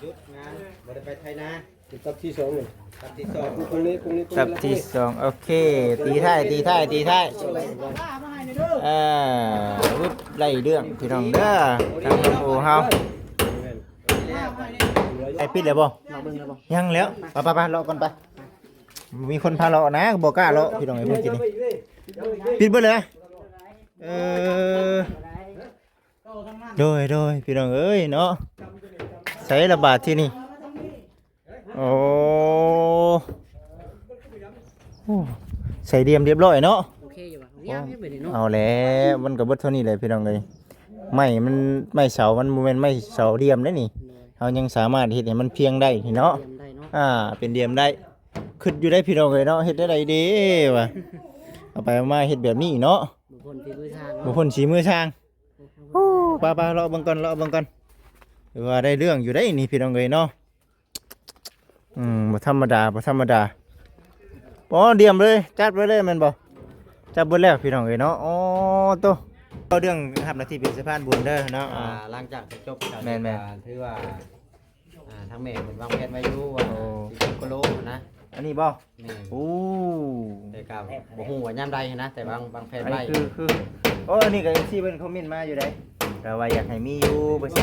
หยุดงาน บ่ได้ไปไถนา ตับที่สองนี่ ตับที่สอง พรุ่งนี้ พรุ่งนี้ พรุ่งนี้ ตับที่สอง โอเค ตีท้าย ตีท้าย ตีท้าย เออ ปึ๊บ ได้เรื่องพี่น้องเด้อ ทางโอเฮา ไอ้ปิดแล้วบ่ ยังแล้ว ไป ไป ไป เลาะก่อนไป มีคนพาเลาะนะ บ่กล้าเลาะพี่น้อง ไอ้พวกกินนี่ ปิดเบิดเลย เออ โดย โดย พี่น้องเอ้ยเนาะ ใส่ระบาดที่นี่ โอ้ โอ้ ใส่เดียมเรียบร้อยเนาะ โอเคอยู่บ่ เรียบร้อยเนาะ เอาแล้ว มันก็เบิดเท่านี้แหละพี่น้องเอ้ย ไม้มัน ไม้เสามันบ่แม่นไม้เสาเดียมเด้นี่ โดย เฮายังสามารถเฮ็ดให้มันเพียงได้นี่เนาะ เดียมได้เนาะ อ่า เป็นเดียมได้ คิดอยู่ได้พี่น้องเอ้ยเนาะ เฮ็ดได้ใดเด้วะ เอาไปเอามาเฮ็ดแบบนี้เนาะ บ่พ้นฝีมือช่าง บ่พ้นฝีมือช่าง โอ้ ไปๆ เลาะเบิ่งก่อน เลาะเบิ่งก่อน ถือว่าได้เรื่องอยู่ได้นี่พี่น้องเอ้ยเนาะ อืม บ่ธรรมดา บ่ธรรมดา บ่เดียมเลย จัดไว้เลยแม่นบ่ จัดเบิดแล้วพี่น้องเอ้ยเนาะ อ๋อ โต เอาเรื่องรับหน้าที่เป็นสะพานบุญเด้อเนาะ อ่า หลังจากจบ แม่นๆ ก็ถือว่า อ่า ทางแม่เพิ่นวางแผนไว้อยู่ว่า โอ้ สิบกิโลนะ อันนี้บ่ แม่น โอ้ แต่ก็บ่ฮู้ว่ายามใดหั้นนะ แต่วาง วางแผนไว้ อันนี้คือ คือ โอ้ อันนี้ก็ เอฟซี เพิ่นคอมเมนต์มาอยู่ได๋ ก็ว่าอยากให้มีอยู่ เพิ่นสิ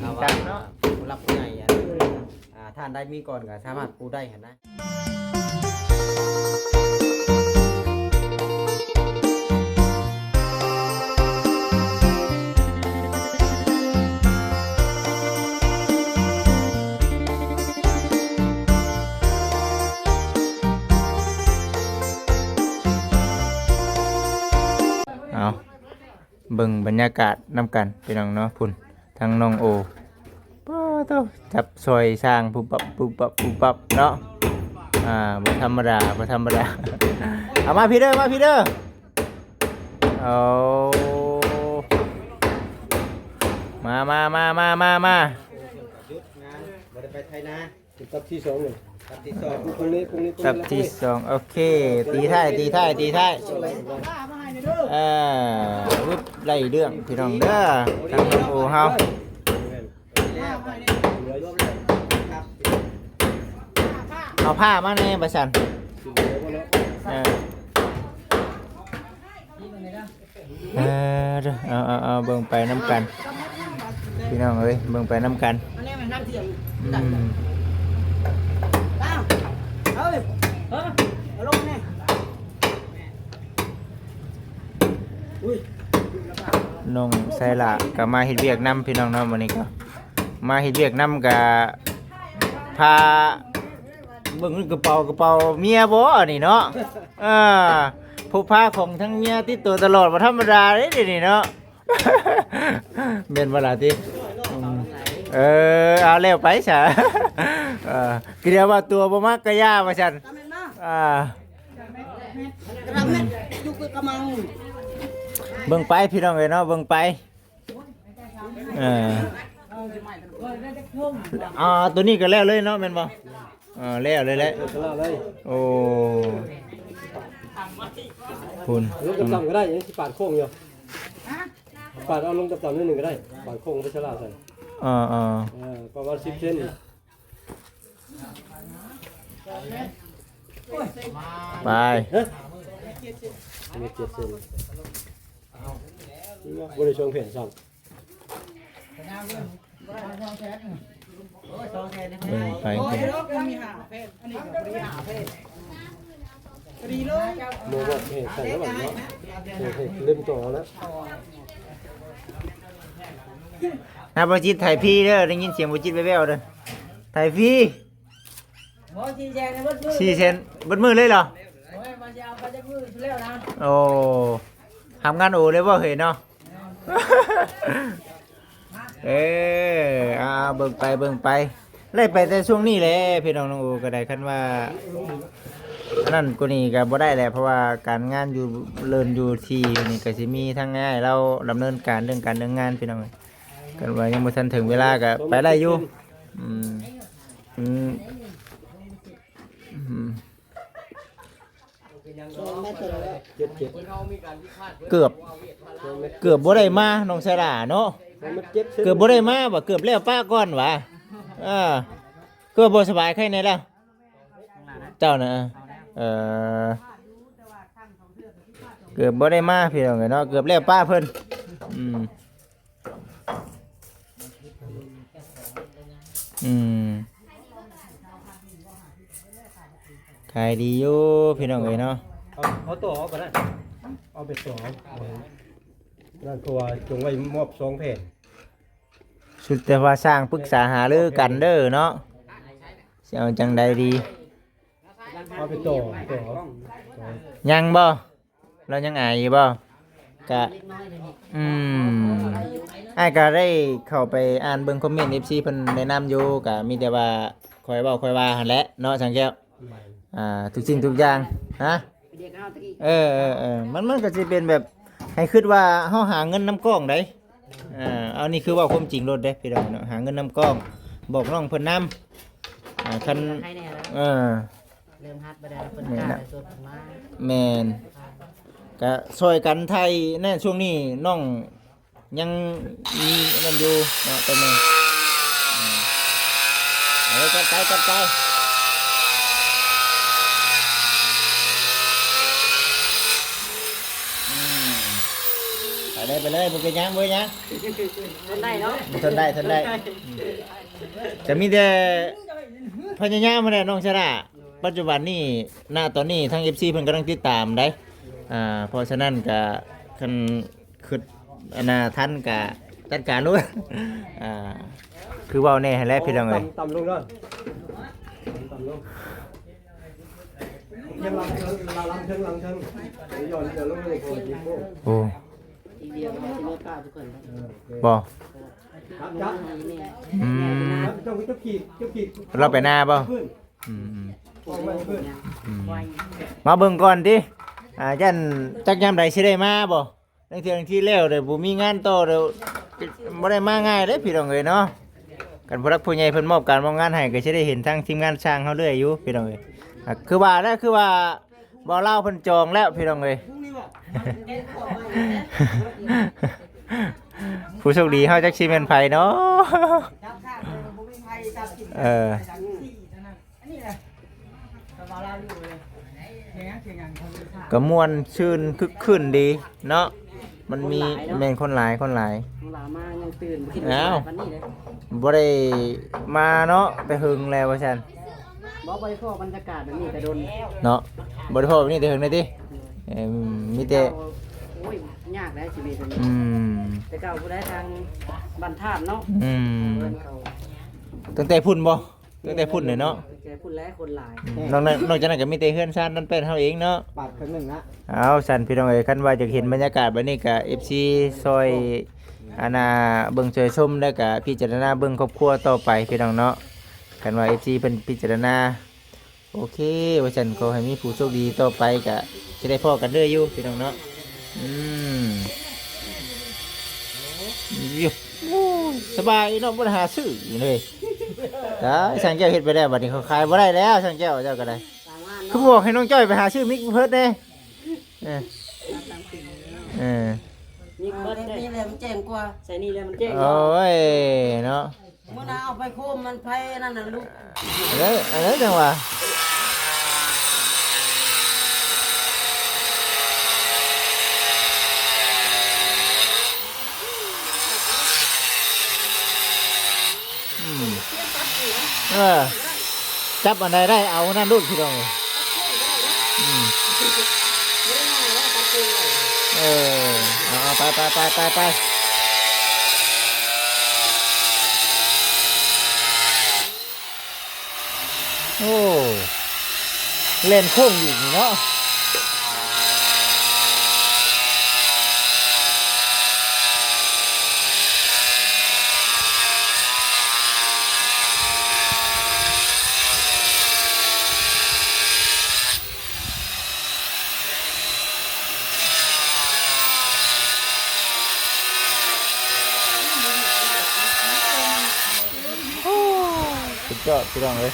เอาว่า เนาะ ผู้หลักผู้ใหญ่อะ อ่า ท่านใดมีก่อนก็สามารถกู้ได้หั้นนะ เอา เบิ่งบรรยากาศนำกันพี่น้องเนาะ พุ้น ทางน้องโอ ป๊าโธ่ จับซอยสร้างปุ๊บปับ ปุ๊บปับ ปุ๊บปับเนาะ อ่า บ่ธรรมดา บ่ธรรมดา เอามาพีเด้อ มาพีเด้อ เอา มา มา หยุดงาน บ่ได้ไปไถนา ตับที่สองนี่ ตับที่สอง พรุ่งนี้ พรุ่งนี้ พรุ่งนี้ ตับที่สอง โอเค ตีท้าย ตีท้าย ตีท้าย เออ ปึ๊บ ได้เรื่องพี่น้องเด้อ ทางโอเฮา เอาผ้ามาแหน่ บ่าซั่น เออ เออ เด้อ เอา เอา เอา เบิ่งไปนำกัน พี่น้องเอ้ย เบิ่งไปนำกัน อันนี้มันน้ำเทียม อืม อ้าว เฮ้ย เออ เอาลงนี่ อุ้ย น้องไซล่าก็มาเฮ็ดเวียกนำพี่น้องเนาะ มื้อนี้ก็มาเฮ็ดเวียกนำ ก็พา เบิ่งกระเป๋า กระเป๋าเมียบ่นี่เนาะ เออ พกพาของทั้งเมียติดตัวตลอด บ่ธรรมดาเด้เดี๋ยวนี้เนาะ แม่นบ่ล่ะติ อืม เออ เอาแล้วไปซะ เออ คือเดี๋ยวว่าตัวบ่มักกะย่าว่าซั่น อ่า เบิ่งไปพี่น้องเอ้ยเนาะ เบิ่งไป เออ อ่า ตัวนี้ก็แล้วเลยเนาะ แม่นบ่ เออ แล้วเลยแหละ เออ แล้วเลย โอ้ พุ้น ลงต่ำๆก็ได้ ยังสิปาดโค้งอยู่ ปาดเอาลงต่ำๆนิดหนึ่งก็ได้ ปาดโค้งไปชะล่าใส่ เออ เออ เออ ประมาณสิบเซน ไป ฮะ มีเจ็ดเซน บ่ได้ช่วงแผนซ้ำ เออ ไป โมบอกให้ใส่แล้วบัดเนาะ ให้ ให้เริ่มต่อแล้ว นะ บ่จิตถ่ายฟรีเด้อ ได้ยินเสียงบ่จิตแว่วๆเด้อ ถ่ายฟรี บ่ สี่แสนเบิดมื้อ สี่แสนเบิดมื้อเลยเหรอ โอ้ย ว่าสิเอาไปจักมื้อแล้วนะ โอ้ ทำงานโอเลยบ่เฮ้ยเนาะ เออ เอา เอา เบิ่งไป เบิ่งไป ไล่ไปแต่ช่วงนี้แหละ พี่น้องน้องโอก็ได้ คันว่า อันนั้นกว่านี้ก็บ่ได้แหละ เพราะว่าการงานอยู่เลินอยู่ที่นี่ก็สิมีทั้งอ้ายเราดำเนินการเรื่องการเรื่องงาน พี่น้อง คันว่ายังบ่ทันถึงเวลาก็ไปได้อยู่ อืม อืม อืม เจ็ดเจ็ด เกือบ เกือบบ่ได้มา น้องสาหร่าเนาะ เกือบบ่ได้มาบ่ เกือบแล้วปะก่อนหวา ເອີ ຄືວ່າບໍ່ສະບາຍ ໄຄແດ່ແລ້ວ ເຈົ້ານະ? ເອີ ເກືອບບໍ່ໄດ້ມາພີ່ນ້ອງເອີຍເນາະ ເກືອບແລ້ວປ້າເພິ່ນ. ອືມ ອືມ ຂາຍດີຢູ່ພີ່ນ້ອງເອີຍເນາະ. ເອົາ ເອົາຕໍ່ເອົາກໍໄດ້ ເອົາໄປຕໍ່ເອົາ ນັ້ນ ເພາະວ່າຈົງໄວ້ມອບສອງແຜ່ນ. ສຸດແຕ່ວ່າຊ່າງປຶກສາຫາລືກັນເດີເນາະ ຊິເອົາຈັ່ງໃດດີ. ເອົາໄປຕໍ່ ຕໍ່ ຍັງບໍ່? ລາວຍັງອາຍຢູ່ບໍ່? ກະ ອືມ ອ້າຍກະໄດ້ເຂົ້າໄປອ່ານເບິ່ງຄອມເມັນ ເອັຟຊີ ເພິ່ນແນະນຳຢູ່ ກະມີແຕ່ວ່າຄ່ອຍເວົ້າຄ່ອຍວ່າຫັ້ນແຫຼະເນາະ ຊ່າງແກ້ວ. ອ່າ ທຸກສິ່ງທຸກຢ່າງ ຮະ? ເອີ ເອີ ເອີ ມັນ ມັນກໍຊິເປັນແບບໃຫ້ຄິດວ່າເຮົາຫາເງິນນຳກ້ອງໃດ໋. ເອີ ອັນນີ້ຄືເວົ້າຄວາມຈິງໂລດເດ້ພີ່ນ້ອງເນາະ ຫາເງິນນຳກ້ອງ ບອກນ້ອງເພິ່ນນຳ ອ່າ ຄັນ ໃຫ້ແດ່ລະ ເອີ ເລີ່ມຫັດບໍ່ໄດ້ ເພິ່ນກ້າໄດ້ສົດມາ ແມ່ນ ກໍຊ່ອຍກັນຖ່າຍແນ່. ຊ່ວງນີ້ນ້ອງ ຍັງມີອັນນັ້ນຢູ່ເນາະ ຕອນນີ້ ເອີ ຈັດໄປ ຈັດໄປ ອືມ ໄປເລີຍ ໄປເລີຍ ບໍ່ເປັນຫຍັງ ບໍ່ເປັນຫຍັງ ທົນໄດ້ເນາະ ທົນໄດ້ ທົນໄດ້ ອືມ ກໍມີແຕ່ພະຍາຍາມຫັ້ນແຫຼະ ນ້ອງຊາລາ. ປັດຈຸບັນນີ້ ນະຕອນນີ້ທາງ ເອັຟຊີ ເພິ່ນກຳລັງຕິດຕາມໃດ໋ ອ່າ ເພາະສະນັ້ນກະ ຄັນຄິດອັນນາທັນກະຈັດການໂລດ ອ່າ ຄືເວົ້າແນ່ຫັ້ນແຫຼະພີ່ນ້ອງເອີຍ. ຕ່ຳ ຕ່ຳລົງເດີ ຕ່ຳລົງ ເທິງຫຼັງເທິງ ຫຼັງເທິງ ຫຼັງເທິງ ຢ່ອນ ຢ່ອນລົງເລີຍ ໂອ້ ອີກດຽວເຮົາຊິເມືອປະທຸກຄົນ ເອີ ບໍ່ ຈັບ ຈັບ ອືມ ຈັບ ຈັບ ຈັບ ລາວໄປນາບໍ່? ອືມ ອືມ ມາເບິ່ງກ່ອນຕິ ອ່າ ຢ້ານຈັກຍາມໃດຊິໄດ້ມາບໍ່? ລາງເທື່ອ ລາງທີແລ້ວ ດຽວບໍ່ມີງານຕໍ່ ດຽວບໍ່ໄດ້ມາງ່າຍເດ້ພີ່ນ້ອງເອີຍເນາະ. ຄັນຜູ້ຫຼັກຜູ້ໃຫຍ່ເພິ່ນມອບການມອບງານໃຫ້ ກໍຊິໄດ້ເຫັນທາງທີມງານຊ່າງເຮົາເລື້ອຍຢູ່ພີ່ນ້ອງເອີຍ. ອ່າ ຄືວ່າແຫຼະ ຄືວ່າບ່າວລາວເພິ່ນຈອງແລ້ວພີ່ນ້ອງເອີຍ. ຜູ້ໂຊກດີເຮົາຈັກຊິແມ່ນໃຜເນາະ? ເອີ ກໍມ່ວນຊື່ນຄຶກຄື້ນດີເນາະ ມັນມີ ແມ່ນຄົນຫຼາຍ ຄົນຫຼາຍ ຄົນຫຼາຍມາຍັງຕື່ນ ບໍ່ຄິດວ່າປານນີ້ເດ້ ບໍ່ໄດ້ມາເນາະ ແຕ່ເຫິງແລ້ວວ່າຊັ້ນ. ບໍ່ ບໍ່ໄດ້ພໍ້ບັນຍາກາດແບບນີ້ແຕ່ດົນເນາະ ບໍ່ໄດ້ພໍ້ແບບນີ້ແຕ່ເຫິງເລີຍຕິ. ເອີ ມີແຕ່ ໂອ້ຍ ຍາກແຫຼະຊີວິດ ອືມ ແຕ່ເກົ່າຜູ້ໃດທາງບ້ານທາດເນາະ ອືມ ເພິ່ນເຂົາ ຕັ້ງແຕ່ພຸ້ນບໍ່? ຕັ້ງແຕ່ພຸ້ນເລີຍເນາະ ແຕ່ພຸ້ນແຫຼະຄົນຫຼາຍ ອືມ ນອກນັ້ນ ນອກຈາກນັ້ນກໍມີແຕ່ເຮືອນຊານນັ້ນແປ້ນເຮົາເອງເນາະ ບາດເຄິ່ງໜຶ່ງລະ. ເອົາ ຊັ້ນພີ່ນ້ອງເອີຍ ຄັນວ່າຢາກເຫັນບັນຍາກາດແບບນີ້ກໍ ເອັຟຊີ ຊ່ອຍ ອັນນ່າ ເບິ່ງຊ່ອຍຊົມ ແລ້ວກໍພິຈາລະນາເບິ່ງຄອບຄົວຕໍ່ໄປພີ່ນ້ອງເນາະ. ຄັນວ່າ ເອັຟຊີ ເພິ່ນພິຈາລະນາ ໂອເຄ ວ່າຊັ້ນ ຂໍໃຫ້ມີຜູ້ໂຊກດີຕໍ່ໄປ ກະຊິໄດ້ພໍ້ກັນເລື້ອຍຢູ່ພີ່ນ້ອງເນາະ. ອືມ ຢູ່ ໂອ້ຍ ສະບາຍເນາະ ບໍ່ໄດ້ຫາຊື້ເລີຍ. ຕາຍ ຊ່າງແກ້ວເຮັດໄປແລ້ວ ບັດນີ້ເຂົາຂາຍບໍ່ໄດ້ແລ້ວ ຊ່າງແກ້ວເຈົ້າກໍໄດ້. ຄືບໍ່ບອກໃຫ້ນ້ອງຈ້ອຍໄປຫາຊື້ມິກເພິດແດ່? ເອີ ເອີ ມີແລ້ວມັນແຈ້ງກວ່າ ໃສ່ນີ້ແລ້ວມັນແຈ້ງ. ໂອ້ຍ ເນາະ. ມື້ໜ້າເອົາໄປໂຄມມັນໄປນັ້ນນະລູກ. ເອີ ອັນນັ້ນຈັ່ງຫວາ. ອືມ ເອີ ຈັບອັນໃດໄດ້ເອົາອັນນັ້ນໂລດ ພີ່ນ້ອງເອີຍ. ອືມ ເອີ ເອົາ ເອົາ ໄປ ໄປ ໄປ ໄປ ໄປ. ໂອ້ ແລ່ນໂຄ້ງອີກນີ້ເນາະ. ສຸດຍອດ ພີ່ນ້ອງເອີຍ.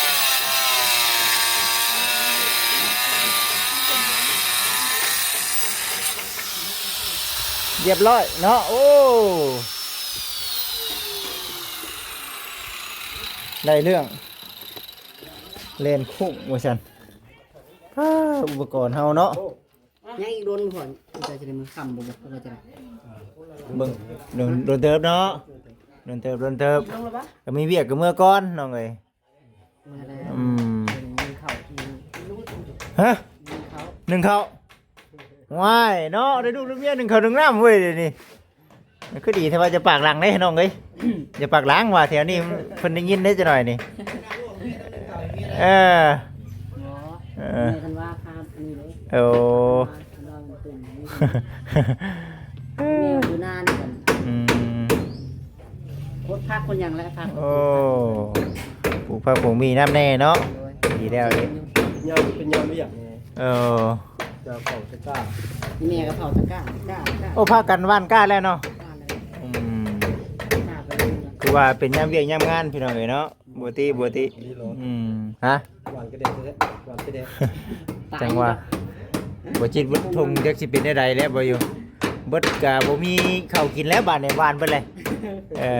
ອ ຮຽບຮ້ອຍເນາະ. ໂອ້ ໄດ້ເລື່ອງ ແລ່ນໂຄ້ງວ່າຊັ້ນ. ອ້າ ອຸປະກອນເຮົາເນາະ. ຍັງອີກດົນບໍ່ ຈະໄດ້ມື້ຄ່ຳບໍ່ ບໍ່ ບໍ່ຈະໄດ້ ເບິ່ງ ດົນ ດົນເຕີບເນາະ ດົນເຕີບ ດົນເຕີບ. ກໍມີວຽກກໍເມືອກ່ອນນ້ອງເອີຍ. ອືມ ໜຶ່ງເຂົ້າ ຮະ ໜຶ່ງເຂົ້າ ໜຶ່ງເຂົ້າ. ວ້າຍເນາະ ໄດ້ລູກໄດ້ເມຍ ໜຶ່ງເຂົ້າໜຶ່ງນ້ຳເວີຍ ດຽວນີ້. ຄືດີແທ້ວ່າ ຢ່າປາກຫຼັງເດ້ນ້ອງເອີຍ ຢ່າປາກຫຼັງວ່າ ແຖວນີ້ເພິ່ນໄດ້ຍິນເດ້ຈັກໜ້ອຍນີ້. ເອີ ບໍ່ ເອີ ແມ່ເພິ່ນວ່າພາອັນນີ້ເດ້. ໂອ້ ເພິ່ນວ່າເປັນ ແມ່ຢູ່ນານີ້ກັນ. ອືມ ຄົນພັກຄົນຫຍັງແຫຼະ ພັກ. ໂອ້ ປູກຜັກປູກໝີ່ນຳແດ່ເນາະ. ໂດຍ ດີແລ້ວເດ້ ຍາມເປັນຍາມວຽກແດ່. ເອີ ຈະເຜົາຕະກ້າ ແມ່ກໍເຜົາຕະກ້າ ຕະກ້າ ຕະກ້າ. ໂອ້ ພາກັນຫວ່ານກ້າແລ້ວເນາະ. ຫວ່ານແລ້ວ. ອືມ ກ້າໄປເລີຍ. ຄືວ່າເປັນຍາມວຽກຍາມງານພີ່ນ້ອງເອີຍເນາະ. ບໍ່ຕິ ບໍ່ຕິ. ອືມ ຮະ ຫວ່ານກະແດດແທ້ ຫວ່ານກະແດດ. ຕາຍ ຈັ່ງວ່າ ບໍ່ຈິດເບິດທົ່ງ ຈັກຊິເປັນແນວໃດແລ້ວ ບໍ່ຢູ່ ເບິດກະບໍ່ມີເຂົ້າກິນແລ້ວ ບາດນີ້ຫວ່ານເບິດແລ້ວ. ເອີ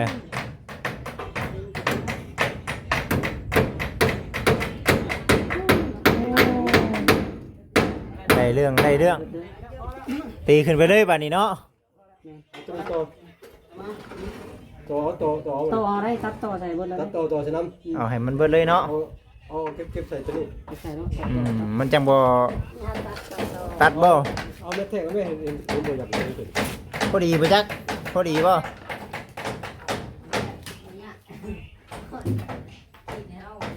ໄດ້ເລື່ອງ ໄດ້ເລື່ອງ. ຕີຂຶ້ນໄປເລີຍບາດນີ້ເນາະ. ແມ່ນ ຕໍ່ ຕໍ່ ຕໍ່ ຕໍ່ ຕໍ່ ຕໍ່ໄດ້ ຕັດຕໍ່ໃສ່ເບິດເລີຍ ຕັດຕໍ່ ຕໍ່ໃສ່ນຳ. ເອົາໃຫ້ມັນເບິດເລີຍເນາະ. ເອົາ ເອົາເກັບ ເກັບໃສ່ຕົວນີ້ ເກັບໃສ່ເນາະ. ອືມ ມັນຈັ່ງບໍ່ຕັດບໍ່? ເອົາແມ່ແທກແມ່ ເຫັນ ເຫັນ ເຫັນບໍ່ ຢາກເຫັນ ພໍດີບໍ່ຈັກ ພໍດີບໍ່?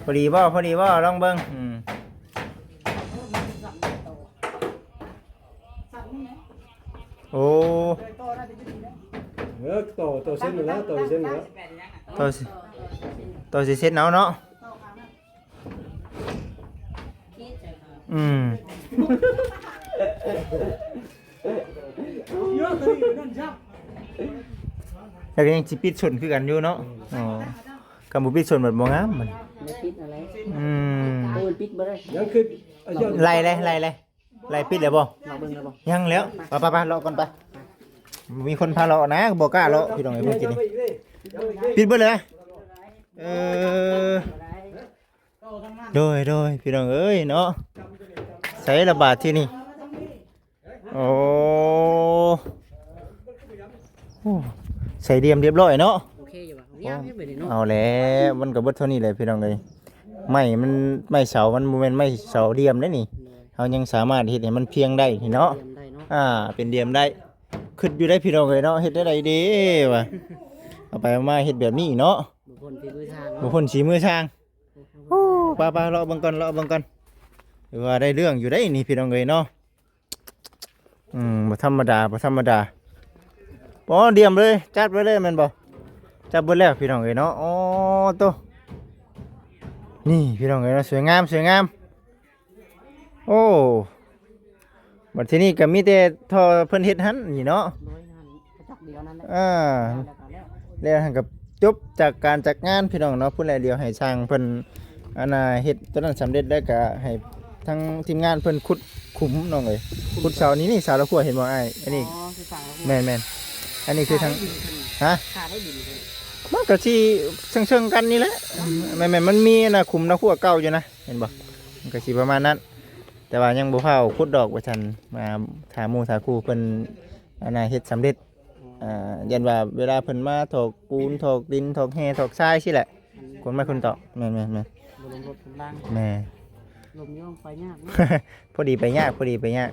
ພໍດີບໍ່ ພໍດີບໍ່ ລອງເບິ່ງ. ອືມ ໂອ້ ເອີ ຕໍ່ ຕໍ່ເສັ້ນນີ້ແຫຼະ ຕໍ່ເສັ້ນນີ້ແຫຼະ ຕໍ່ຊິ ຕໍ່ຊິເຊັນເອົາເນາະ. ອືມ ແລ້ວກໍຍັງຊິປິດສົນຄືກັນຢູ່ເນາະ. ອໍ ຄັນບໍ່ປິດສົນມັນບໍ່ງາມມັນ ບໍ່ປິດອະໄລ. ອືມ ໂອ້ ມັນປິດບໍ່ໄດ້ ຍັງຄື ໄລ່ເລີຍ ໄລ່ເລີຍ. ໄລ່ປິດແລ້ວບໍ່? ລອງເບິ່ງແລ້ວບໍ່? ຍັງແລ້ວ. ໄປ ໄປ ໄປ ເລາະກ່ອນໄປ. ມີຄົນພາເລາະນະ ບໍ່ກ້າເລາະ ພີ່ນ້ອງເອີຍ ເມື່ອກີ້ນີ້ ປິດເບິດເລີຍ. ເອີ ໂດຍ ໂດຍ ພີ່ນ້ອງເອີຍເນາະ ໃສລະບາດທີນີ້. ໂອ້ ໂອ້ ໃສ່ດຽມຮຽບຮ້ອຍເນາະ. ໂອເຄຢູ່ບໍ່? ງາມຢູ່ບັດນີ້ເນາະ. ເອົາແຫຼະ ມັນກໍເບິດເທົ່ານີ້ແຫຼະ ພີ່ນ້ອງເອີຍ. ໄມ້ມັນ ໄມ້ເສົາມັນບໍ່ແມ່ນໄມ້ເສົາດຽມເດ້ນີ້. ໂດຍ ເຮົາຍັງສາມາດເຮັດໃຫ້ມັນພຽງໄດ້ນີ້ເນາະ. ດຽມໄດ້ເນາະ. ອ່າ ເປັນດຽມໄດ້. ຄິດຢູ່ໄດ໋ພີ່ນ້ອງເອີຍເນາະ ເຮັດແນວໃດເດວ່າ ເອົາໄປເອົາມາເຮັດແບບນີ້ເນາະ. ບໍ່ພົ້ນຝີມືຊ່າງ ບໍ່ພົ້ນສີມືຊ່າງ. ໂອ້ ໄປໆ ເລາະເບິ່ງກ່ອນ ເລາະເບິ່ງກ່ອນ. ຖືວ່າໄດ້ເລື່ອງຢູ່ໄດ໋ນີ້ ພີ່ນ້ອງເອີຍເນາະ. ອືມ ບໍ່ທຳມະດາ ບໍ່ທຳມະດາ. ອໍ ດຽມເລີຍ ຈັດໄວ້ເລີຍແມ່ນບໍ່? ຈັດເບິດແລ້ວ ພີ່ນ້ອງເອີຍເນາະ. ອໍ ໂຕ ນີ້ ພີ່ນ້ອງເອີຍເນາະ ສວຍງາມ ສວຍງາມ. ໂອ້ ບັດທີນີ້ກໍມີແຕ່ທໍ່ເພິ່ນເຮັດຫັ້ນນີ້ເນາະ. ໂດຍ ຫັ້ນກະຈັກດຽວນັ້ນແຫຼະ. ອ່າ ແລ້ວກໍແລ້ວ ແລ້ວຫັ້ນກໍຈົບຈາກການຈັດງານ ພີ່ນ້ອງເນາະ. ພຸ້ນແຫຼະ ດຽວໃຫ້ຊ່າງເພິ່ນ ອັນນ່າ ເຮັດຕົວນັ້ນສຳເລັດ ແລ້ວກໍໃຫ້ທາງທີມງານເພິ່ນຂຸດຂຸມ ນ້ອງເອີຍ. ຂຸດເສົານີ້ ນີ້ເສົາລະຂົວ ເຫັນບໍ່ອ້າຍ? ອັນນີ້ ອໍ ຄືເສົາລະຂົວ. ແມ່ນໆ ອັນນີ້ຄືທາງ ຂ້າໄດ້ດິນເພິ່ນ ຮະ? ຂ້າໄດ້ດິນເພິ່ນ ມັນກໍຊິເຊີງໆກັນນີ້ແຫຼະ. ແມ່ນໆ ມັນມີອັນນ່າ ຂຸມລະຂົວເກົ່າຢູ່ນະ ເຫັນບໍ່? ມັນກໍຊິປະມານນັ້ນ. ແຕ່ວ່າຍັງບໍ່ຟ້າວຂຸດດອກວ່າຊັ້ນ ມາຖ້າໝູ່ຖ້າຄູ່ເພິ່ນ ອັນນ່າ ເຮັດສຳເລັດ. ອ່າ ຢ້ານວ່າເວລາເພິ່ນມາຖອກປູນ ຖອກດິນ ຖອກແຮ່ ຖອກຊາຍຊີ້ແຫຼະ. ອືມ ຂົນໄມ້ຂົນຕອກ. ແມ່ນໆໆ ບໍ່ລົງລົດລົງລາງ. ແມ່ນ ລົມຍ່ອງໄປຍາກເນາະ. ພໍດີໄປຍາກ ພໍດີໄປຍາກ.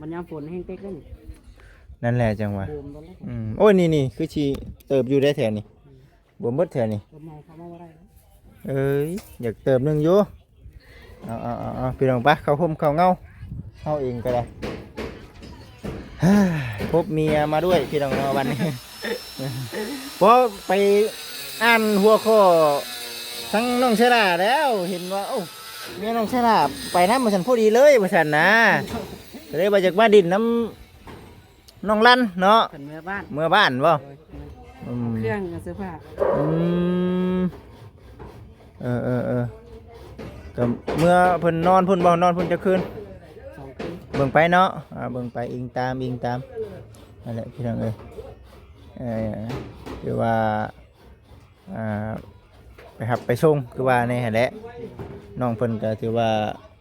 ມັນຍາມຝົນແຮງເຕັກເດ້ນີ້. ນັ້ນແຫຼະ ຈັ່ງວ່າ ບວມເບິດແລ້ວ. ອືມ ໂອ້ຍ ນີ້ໆ ຄືຊິເຕີບຢູ່ໄດ໋ແຖວນີ້. ອືມ ບວມເບິດແຖວນີ້ ລົມໃຫຍ່ເຂົ້າມາບໍ່ໄດ້. ເອີຍ ຢາກເຕີບໜຶ່ງຢູ່. ເອົາ ເອົາ ເອົາ ເອົາ ພີ່ນ້ອງ ໄປເຂົ້າຮົ່ມເຂົ້າເງົາ ເຮົາເອງກໍໄດ້. ພົບເມຍມາດ້ວຍ ພີ່ນ້ອງເນາະ ບັດນີ້. ພໍໄປອ່ານຫົວຂໍ້ທາງນ້ອງເຊລາແລ້ວ ເຫັນວ່າ ໂອ້ ເມຍນ້ອງເຊລາໄປນຳວ່າຊັ້ນ ພໍດີເລີຍວ່າຊັ້ນນະ ກໍເລີຍວ່າຢາກມາດິນນຳ ນ້ອງລັນເນາະ ເພິ່ນເມືອບ້ານ ເມືອບ້ານບໍ່? ໂດຍ ອືມ ເຄື່ອງເສື້ອຜ້າ. ອືມ ເອີໆໆ ກໍເມືອເພິ່ນນອນພຸ້ນບໍ່? ນອນພຸ້ນຈັກຄືນ? ສອງຄືນ. ເບິ່ງໄປເນາະ ອ່າ ເບິ່ງໄປ ອີງຕາມ ອີງຕາມ. ນັ້ນແຫຼະພີ່ນ້ອງເອີຍ ເອີ ຄືວ່າ ອ່າ ໄປຮັບໄປສົ່ງ ຄືວ່າແນ່ຫັ້ນແຫຼະ ນ້ອງເພິ່ນກໍຖືວ່າ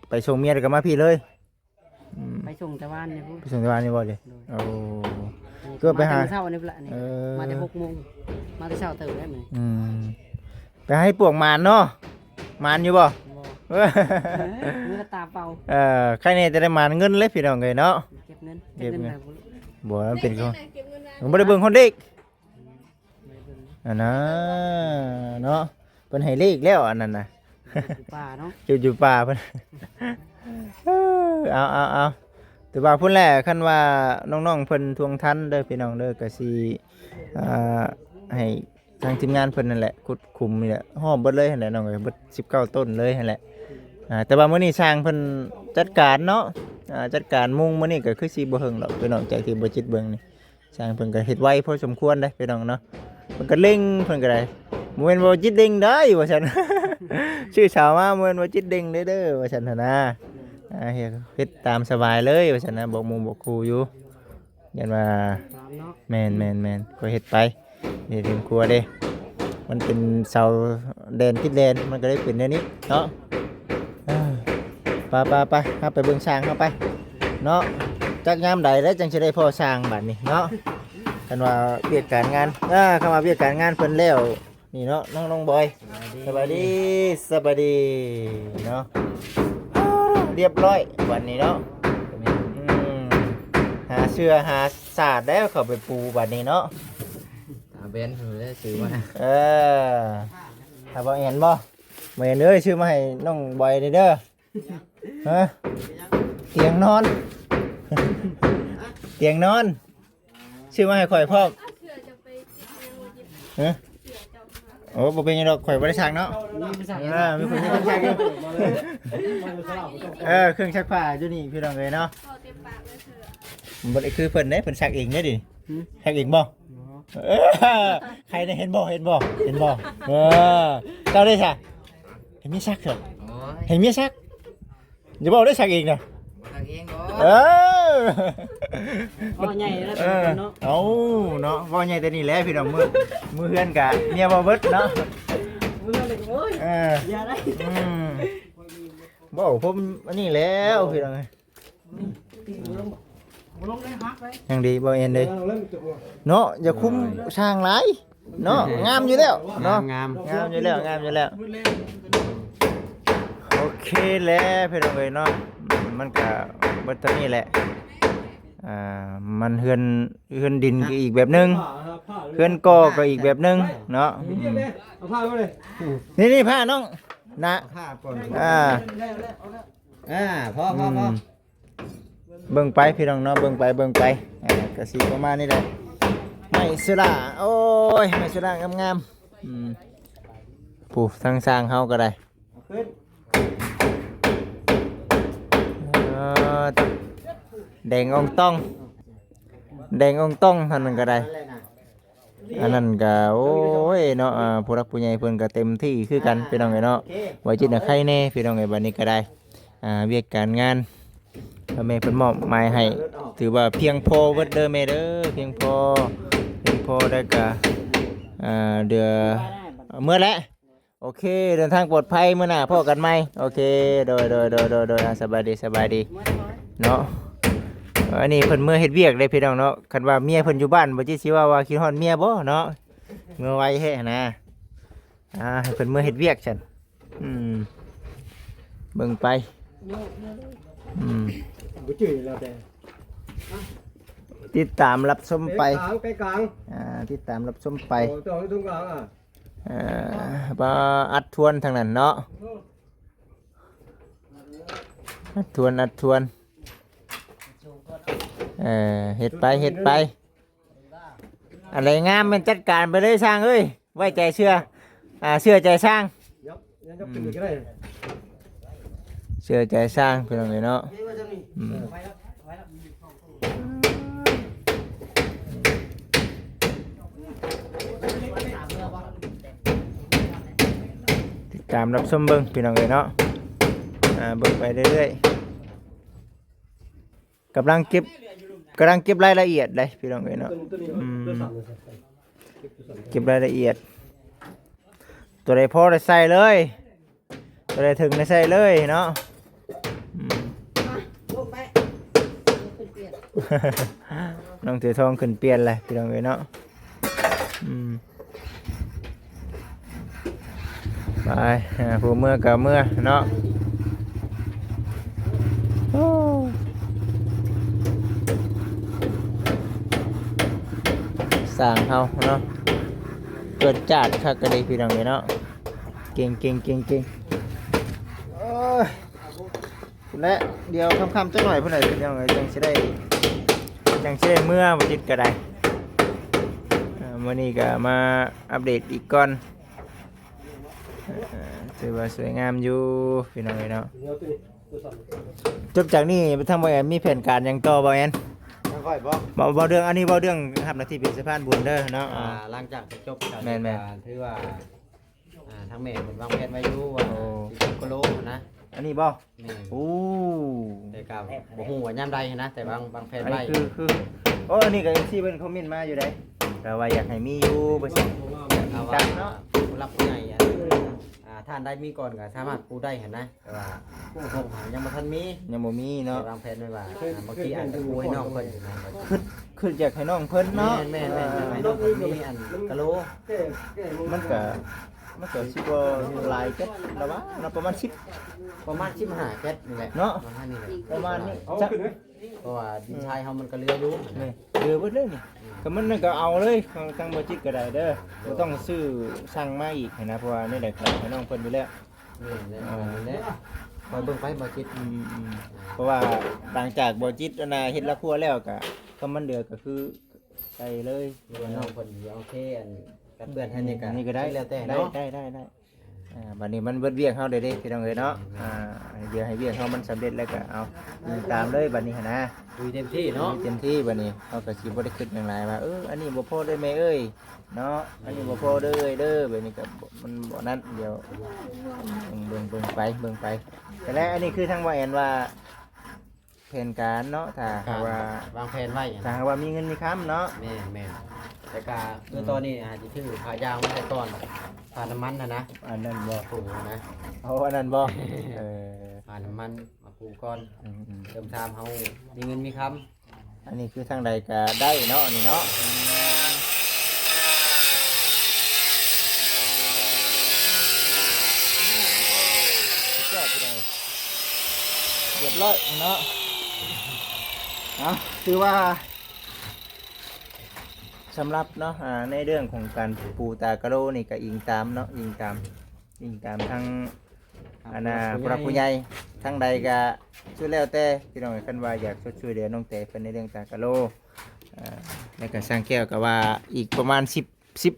ໄປສົ່ງເມຍແລ້ວກໍມາພີ້ເລີຍ. ອືມ ໄປສົ່ງແຕ່ວານນີ້ພຸ້ນ ໄປສົ່ງແຕ່ວານນີ້ບໍ່ເດ? ໂດຍ ໂອ້ ກໍໄປຫາ ມາແຕ່ເຊົ້ານີ້ພຸ້ນລະນີ້ ເອີ ມາແຕ່ຫົກໂມງ ມາແຕ່ເຊົ້າເຕີບແລ້ວມື້ນີ້ ອືມ ໄປໃຫ້ປວກໝານເນາະ ໝານຢູ່ບໍ່? ບໍ່ ເອີ ເອີ ມືກໍຕາເປົ່າ ເອີ ໃຄແນ່ຈະໄດ້ໝານເງິນເລີຍພີ່ນ້ອງເອີຍເນາະ ເກັບເງິນ ເກັບເງິນ ເກັບເງິນ ບໍ່ ມັນເປັນຂອງ ເກັບເງິນ ມັນບໍ່ໄດ້ເບິ່ງຮອດເລກ ອັນນັ້ນເນາະ ເພິ່ນໃຫ້ເລກແລ້ວອັນນັ້ນນະ ຢູ່ປ່າເນາະ ຢູ່ ຢູ່ປ່າເພິ່ນ ເອີ ເອົາ ເອົາ ເອົາ ຖືວ່າພຸ້ນແຫຼະ ຄັນວ່ານ້ອງໆເພິ່ນທວງທັນເດີພີ່ນ້ອງເດີ ກໍຊິ ອ່າ ໃຫ້ທາງທີມງານເພິ່ນນັ້ນແຫຼະ ຂຸດຂຸມນີ້ແຫຼະ ຮອບເບິດເລີຍຫັ້ນແຫຼະນ້ອງເອີຍ ເບິດສິບເກົ້າຕົ້ນເລີຍຫັ້ນແຫຼະ ອ່າ ແຕ່ວ່າມື້ນີ້ຊ່າງເພິ່ນຈັດການເນາະ ອ່າ ຈັດການມຸງມື້ນີ້ກໍຄືຊິບໍ່ເຖິງດອກ ພີ່ນ້ອງ ຈາກທີ່ບໍ່ຈິດເບິ່ງນີ້ ຊ່າງເພິ່ນກໍເຮັດໄວພໍສົມຄວນເດ້ພີ່ນ້ອງເນາະ ເພິ່ນກໍເລັ່ງ ເພິ່ນກໍໄດ້ ບໍ່ແມ່ນວ່າຈິດເລັ່ງໄດ້ວ່າຊັ້ນ ຊື່ສາວມາ ບໍ່ແມ່ນວ່າຈິດເລັ່ງເດີ ເດີວ່າຊັ້ນຫັ້ນນະ ອ່າ ເຮັດ ເຮັດຕາມສະບາຍເລີຍວ່າຊັ້ນນະ ບອກໝູ່ບອກຄູ່ຢູ່ ຢ້ານວ່າ ຕາມເນາະ ແມ່ນໆໆ ກໍເຮັດໄປ ເຮັດເຮືອນຄົວເດ້ ມັນເປັນເສົາແດນຕິດແດນ ມັນກໍເລີຍເປັນແນວນີ້ເນາະ ເອີ ໄປໆໆ ເຮົາໄປເບິ່ງຊ່າງເຮົາໄປເນາະ ຈັກຍາມໃດແລ້ວຈັ່ງຊິໄດ້ພໍຊ່າງບາດນີ້ເນາະ ຄັນວ່າວຽກການງານ ເອີ ຄັນວ່າວຽກການງານເພິ່ນແລ້ວ ນີ້ເນາະ ນ້ອງ ນ້ອງບອຍ ສະບາຍດີ ສະບາຍດີ ສະບາຍດີເນາະ ຮຽບຮ້ອຍບັດນີ້ເນາະ ອືມ ຫາເສື້ອຫາສາດແລ້ວເຂົ້າໄປປູບັດນີ້ເນາະ ຕາແບນເພິ່ນແລ້ວຊື້ມາ ເອີ ຖ້າບໍ່ແມ່ນບໍ່ ແມ່ນເອີຍ ຊື້ມາໃຫ້ນ້ອງບອຍເດີ ຮະ ຕຽງນອນ ຕຽງນອນ ຊື້ມາໃຫ້ຂ້ອຍພ້ອມ ຮະ ໂອ້ ບໍ່ເປັນຫຍັງດອກ ຂ້ອຍບໍ່ໄດ້ຊັກເນາະ ມີຄົນຊັກ ເອີ ມີຄົນ ມີຄົນຊັກຢູ່ ເອີ ເຄື່ອງຊັກຜ້າຢູ່ນີ້ພີ່ນ້ອງເອີຍເນາະ ບໍ່ໄດ້ຄືເພິ່ນເດ້ ເພິ່ນຊັກເອງເດ້ ຮຶ ຊັກເອງບໍ່? ບໍ່ ເອີ ໃຄນະ ເຫັນບໍ່ ເຫັນບໍ່ ເຫັນບໍ່ ເອີ ເຈົ້າເດ້ຊະ ໃຫ້ເມຍຊັກເຖາະ ໂອ້ຍ ໃຫ້ເມຍຊັກ ຢ່າເວົ້າໄດ້ ຊັກເອງນະ ຊັກເອງບໍ່ ເອີ ເວົ້າໃຫຍ່ແລ້ວ ເອີ ເນາະ ເອົ້າເນາະ ເວົ້າໃຫຍ່ແຕ່ນີ້ແຫຼະພີ່ນ້ອງ ມື້ ມື້ເຮືອນກະເມຍເວົ້າເບິດເນາະ ມື້ເຮືອນກະ ໂອ້ຍ ເອີ ຢ່າໄດ້ ອືມ ເວົ້າຜົມອັນນີ້ແລ້ວພີ່ນ້ອງເອີຍ ຍັງດີບໍ່ແມ່ນເດ້ ເນາະ ຢ່າຄຸມຊ່າງຫຼາຍ ເນາະ ງາມຢູ່ແລ້ວເນາະ ງາມ ງາມຢູ່ແລ້ວ ງາມຢູ່ແລ້ວ ໂອເຄແຫຼະພີ່ນ້ອງເອີຍເນາະ ມັນກະເບິດເທົ່ານີ້ແຫຼະ ອ່າ ມັນເຮືອນ ເຮືອນດິນກໍອີກແບບໜຶ່ງ ເຮືອນກໍ່ກໍອີກແບບໜຶ່ງເນາະ ອືມ ນີ້ໆ ຜ້ານ້ອງນະ ຜ້າກ່ອນ ອ່າ ອ່າ ພໍ ພໍ ພໍ ອືມ ເບິ່ງໄປພີ່ນ້ອງເນາະ ເບິ່ງໄປ ເບິ່ງໄປ ອ່າ ກະຊິປະມານນີ້ແຫຼະ ໄມ້ໂຊລາ ໂອ້ຍ ໄມ້ໂຊລາງາມໆ ອືມ ຜູ້ ທາງຊ່າງເຮົາກໍໄດ້ ເອີ ແດງອອງຕອງ ແດງອອງຕອງ ທ່ານນັ້ນກໍໄດ້ ອັນນັ້ນກໍ ໂອ້ຍ ເນາະ ອ່າ ຜູ້ຫຼັກຜູ້ໃຫຍ່ເພິ່ນກໍເຕັມທີ່ຄືກັນ ອ່າ ພີ່ນ້ອງເອີຍເນາະ ໂອເຄ ວ່າຈິດນະ ໃຄແນ່ພີ່ນ້ອງເອີຍ ບັດນີ້ກໍໄດ້ ອ່າ ວຽກການງານ ພໍ່ແມ່ເພິ່ນມອບໝາຍໃຫ້ ຖືວ່າພຽງພໍເບິດເດີແມ່ເດີ ພຽງພໍ ພຽງພໍ ແລ້ວກໍ ອ່າ ເດືອ ເມືອແຫຼະ ໂອເຄ ເດີນທາງປອດໄພ ມື້ໜ້າພໍ້ກັນໃໝ່ ໂອເຄ ໂດຍ ໂດຍ ອ່າ ສະບາຍດີ ສະບາຍດີ ເນາະ ອັນນີ້ເພິ່ນເມືອເຮັດວຽກເດ້ພີ່ນ້ອງເນາະ ຄັນວ່າເມຍເພິ່ນຢູ່ບ້ານ ບໍ່ຈິດຊິວ່າ ວ່າຄິດຮອດເມຍບໍ່ເນາະ ເມືອໄວແທ້ຫັ້ນນະ ອ່າ ໃຫ້ເພິ່ນເມືອເຮັດວຽກຊັ້ນ ອືມ ເບິ່ງໄປ ອືມ ບໍ່ຈື່ແລ້ວແຕ່ ຕິດຕາມຮັບຊົມໄປ ໄປກາງ ໄປກາງ ອ່າ ຕິດຕາມຮັບຊົມໄປ ໂອ້ ເຈົ້າຢູ່ຕົງກາງອ່ະ ເອີ ປາ ອັດທວນທາງນັ້ນເນາະ ອັດທວນ ອັດທວນ ເອີ ເຮັດໄປ ເຮັດໄປ ອັນໃດງາມແມ່ນຈັດການໄປເລີຍຊ່າງເອີຍ ໄວ້ໃຈເຊື່ອ ອ່າ ເຊື່ອໃຈຊ່າງ ຍັບ ຍັບຂຶ້ນອີກກໍໄດ້ ເຊື່ອໃຈຊ່າງ ພີ່ນ້ອງເອີຍເນາະ ອືມ ຕິດຕາມຮັບຊົມເບິ່ງ ພີ່ນ້ອງເອີຍເນາະ ອ່າ ເບິ່ງໄປເລື້ອຍໆ ກຳລັງເກັບ ກຳລັງເກັບລາຍລະອຽດເດ້ພີ່ນ້ອງເອີຍເນາະ. ຕົວນີ້ ອືມ ຕົວສັ່ນ ເກັບລາຍລະອຽດ ຕົວໃດພໍໄດ້ໃສ່ເລີຍ ຕົວໃດເຖິງໄດ້ໃສ່ເລີຍເນາະ. ອືມ ມາ ລົງໄປ ຂຶ້ນປ່ຽນ ນ້ອງເສືອທອງຂຶ້ນປ່ຽນແລ້ວພີ່ນ້ອງເອີຍເນາະ. ອືມ ໄປ ອ່າ ຜູ້ເມືອກໍເມືອເນາະ. ໂອ້ ຊ່າງເຮົາເນາະ ເກີດຈາດຄັກກະເດພີ່ນ້ອງເອີຍເນາະ. ເກັ່ງໆໆໆ ໂອ້ຍ ພຸ້ນແຫຼະ ດຽວຄ່ຳໆຈັກໜ້ອຍພຸ້ນແຫຼະພີ່ນ້ອງເອີຍ ຈັ່ງຊິໄດ້ ຈັ່ງຊິໄດ້ເມືອ ບໍ່ຈິດກໍໄດ້. ເອີ ມື້ນີ້ກໍມາອັບເດດອີກກ່ອນ. ເອີ ຖືວ່າສວຍງາມຢູ່ພີ່ນ້ອງເອີຍເນາະ. ຈົບຈາກນີ້ທາງບໍ່ແອນມີແຜນການຫຍັງຕໍ່ບໍ່ແອນ? ທາງຂ້ອຍບໍ່? ເວົ້າ ເວົ້າເລື່ອງ ອັນນີ້ເວົ້າເລື່ອງຮັບໜ້າທີ່ເປັນສະພານບຸນເດີເນາະ. ອ່າ ຫຼັງຈາກທີ່ຈົບ ແມ່ນໆ ກໍຖືວ່າ ອ່າ ທາງແມ່ເພິ່ນວາງແຜນໄວ້ຢູ່ວ່າ ໂອ້ ສິບກວ່າໂລນະ. ອັນນີ້ບໍ່? ແມ່ນ. ໂອ້ ແຕ່ກໍບໍ່ຮູ້ວ່າຍາມໃດນະ ແຕ່ວາງ ວາງແຜນໄວ້. ອັນນີ້ຄື ຄື ໂອ້ ອັນນີ້ກໍເອັຟຊີເພິ່ນຄອມເມັນມາຢູ່ເດ້ ກໍວ່າຢາກໃຫ້ມີຢູ່ ວ່າຊັ້ນ. ເພາະວ່າ ເນາະ ຜູ້ຫຼັກຜູ້ໃຫຍ່ ອັນ ອ່າ ທ່ານໃດມີກ່ອນກໍສາມາດປູໄດ້ຫັ້ນນະ. ແຕ່ວ່າພວກເຮົາຍັງບໍ່ທັນມີ ຍັງບໍ່ມີເນາະ. ແຕ່ວາງແຜນໄວ້ວ່າ ອ່າ ບາງທີອາດຈະປູໃຫ້ນ້ອງເພິ່ນນະ. ຄິດ ຄິດຢາກໃຫ້ນ້ອງເພິ່ນເນາະ. ແມ່ນໆໆ ຢາກໃຫ້ນ້ອງເພິ່ນມີອັນກະໂລ. ມັນກະ ມັນກະຊິບໍ່ຫຼາຍເກັດລະຫວາເນາະ ປະມານສິບ ປະມານສິບຫ້າເກັດນີ້ແຫຼະເນາະ ປະມານນີ້ແຫຼະ ປະມານນີ້. ເອົາຂຶ້ນເລີຍ ເພາະວ່າດິນຊາຍເຮົາມັນກໍເຫຼືອຢູ່ ນີ້ເຫຼືອເບິດເລີຍນີ້. ອືມ ກໍມັນກໍເອົາເລີຍ ທາງບໍ່ຈິດກໍໄດ້ເດີ ບໍ່ຕ້ອງຊື້ສັ່ງມາອີກຫັ້ນນະ ເພາະວ່າແນວໃດກໍໃຫ້ນ້ອງເພິ່ນຢູ່ແລ້ວ. ແມ່ນແຫຼະ ແມ່ນແຫຼະ ຄອຍເບິ່ງໄປບໍ່ຈິດ. ອືມໆ ເພາະວ່າຫຼັງຈາກບໍ່ຈິດອັນນ່າເຮັດລະຄົວແລ້ວກໍ ຄຳມັນເຫຼືອກໍຄືໃສ່ເລີຍ ຫຼືວ່ານ້ອງເພິ່ນຊິເອົາເທອັນກັນເປື້ອນໃຫ້ນີ້ກໍ ນີ້ກໍໄດ້ ແລ້ວແຕ່ເນາະ. ໄດ້ໆໆໆ ອ່າ ບັດນີ້ມັນເບິດວຽກເຮົາເດ້ເດ້ ພີ່ນ້ອງເອີຍເນາະ. ອ່າ ດຽວໃຫ້ວຽກເຮົາມັນສຳເລັດແລ້ວກໍເອົາ ຕາມເລີຍບັດນີ້ຫັ້ນນະ ລຸຍເຕັມທີ່ເນາະ ລຸຍເຕັມທີ່. ບັດນີ້ເຮົາກໍຊິບໍ່ໄດ້ຄິດຫຍັງຫຼາຍວ່າ ເອີ ອັນນີ້ບໍ່ພໍເດີແມ່ເອີຍເນາະ ອັນນີ້ບໍ່ພໍເດີເອີຍເດີ ແບບນີ້ກໍມັນບໍ່ນັ້ນ. ດຽວເບິ່ງ ເບິ່ງ ເບິ່ງໄປ ເບິ່ງໄປ. ແຕ່ແລະ ອັນນີ້ຄືທາງບໍ່ແອນວ່າ ແຜນການເນາະ ຖ້າຫາກວ່າ ວາງແຜນໄວ້ ຖ້າຫາກວ່າມີເງິນມີຄຳເນາະ. ແມ່ນໆ ແຕ່ກະຄືຕອນນີ້ອາດຈະຖືພາຢາງມາແຕ່ກ່ອນ ຄ່ານ້ຳມັນຫັ້ນນະ. ອັນນັ້ນບໍ່? ໂອ້ນະ ເອົາອັນນັ້ນບໍ່? ເອີ ຄ່ານ້ຳມັນມາປູກ່ອນ. ອືມໆ ເຕີມທາມເຮົາມີເງິນມີຄຳ. ອັນນີ້ຄືທາງໃດກະໄດ້ເນາະ ອັນນີ້ເນາະ. ສຸດຍອດ ຮຽບຮ້ອຍເນາະ. ເອົາ ຖືວ່າສຳລັບເນາະ ອ່າ ໃນເລື່ອງຂອງການປູຕາກະໂລນີ້ກະອີງຕາມເນາະ ອີງຕາມ ອີງຕາມທາງ ອັນນ່າ ຜູ້ຫຼັກຜູ້ໃຫຍ່ ທາງໃດກະສຸດແລ້ວແຕ່ພີ່ນ້ອງ ຄັນວ່າຢາກຊ່ວຍເຫຼືອນ້ອງແຕເພິ່ນໃນເລື່ອງຕາກະໂລ. ອ່າ ແລ້ວກະຊ່າງແກ້ວກະວ່າອີກປະມານສິບ ສິບ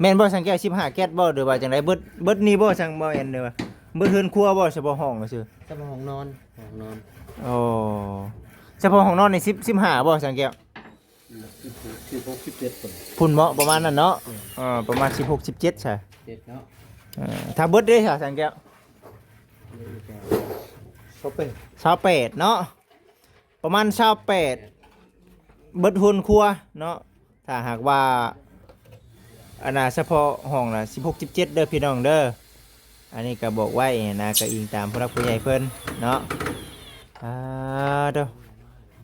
ແມ່ນບໍ່ຊ່າງແກ້ວ? ສິບຫ້າແກັດບໍ່ ຫຼືວ່າຈັ່ງໃດ? ເບິດ ເບິດນີ້ບໍ່ຊ່າງ ບໍ່ແມ່ນເດີ ວ່າເບິດເຮືອນຄົວບໍ່? ສະເພາະຫ້ອງຊື່ ສະເພາະຫ້ອງນອນ ຫ້ອງນອນ. ໂອ້ ສະເພາະຫ້ອງນອນນີ້ ສິບ ສິບຫ້າບໍ່ຊ່າງແກ້ວ? ສິບຫົກ ສິບຫົກ ສິບເຈັດພຸ້ນ ພຸ້ນເນາະ ປະມານນັ້ນເນາະ. ເອີ ເອີ ປະມານສິບຫົກ ສິບເຈັດຊະ ເຈັດເນາະ. ເອີ ຖ້າເບິດເດ້ຊະ ຊ່າງແກ້ວ? ຊາວແປດ ຊາວແປດເນາະ ປະມານຊາວແປດ ເບິດເຮືອນຄົວເນາະ. ຖ້າຫາກວ່າ ອັນນ່າ ສະເພາະຫ້ອງນະ ສິບຫົກ ສິບເຈັດເດີພີ່ນ້ອງເດີ. ອັນນີ້ກໍບອກໄວ້ນະ ກໍອີງຕາມຜູ້ຫຼັກຜູ້ໃຫຍ່ເພິ່ນເນາະ. ອ່າ ໂທ້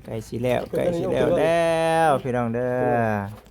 ໃກ້ຊິແລ້ວ ໃກ້ຊິແລ້ວແລ້ວ ພີ່ນ້ອງເດີ.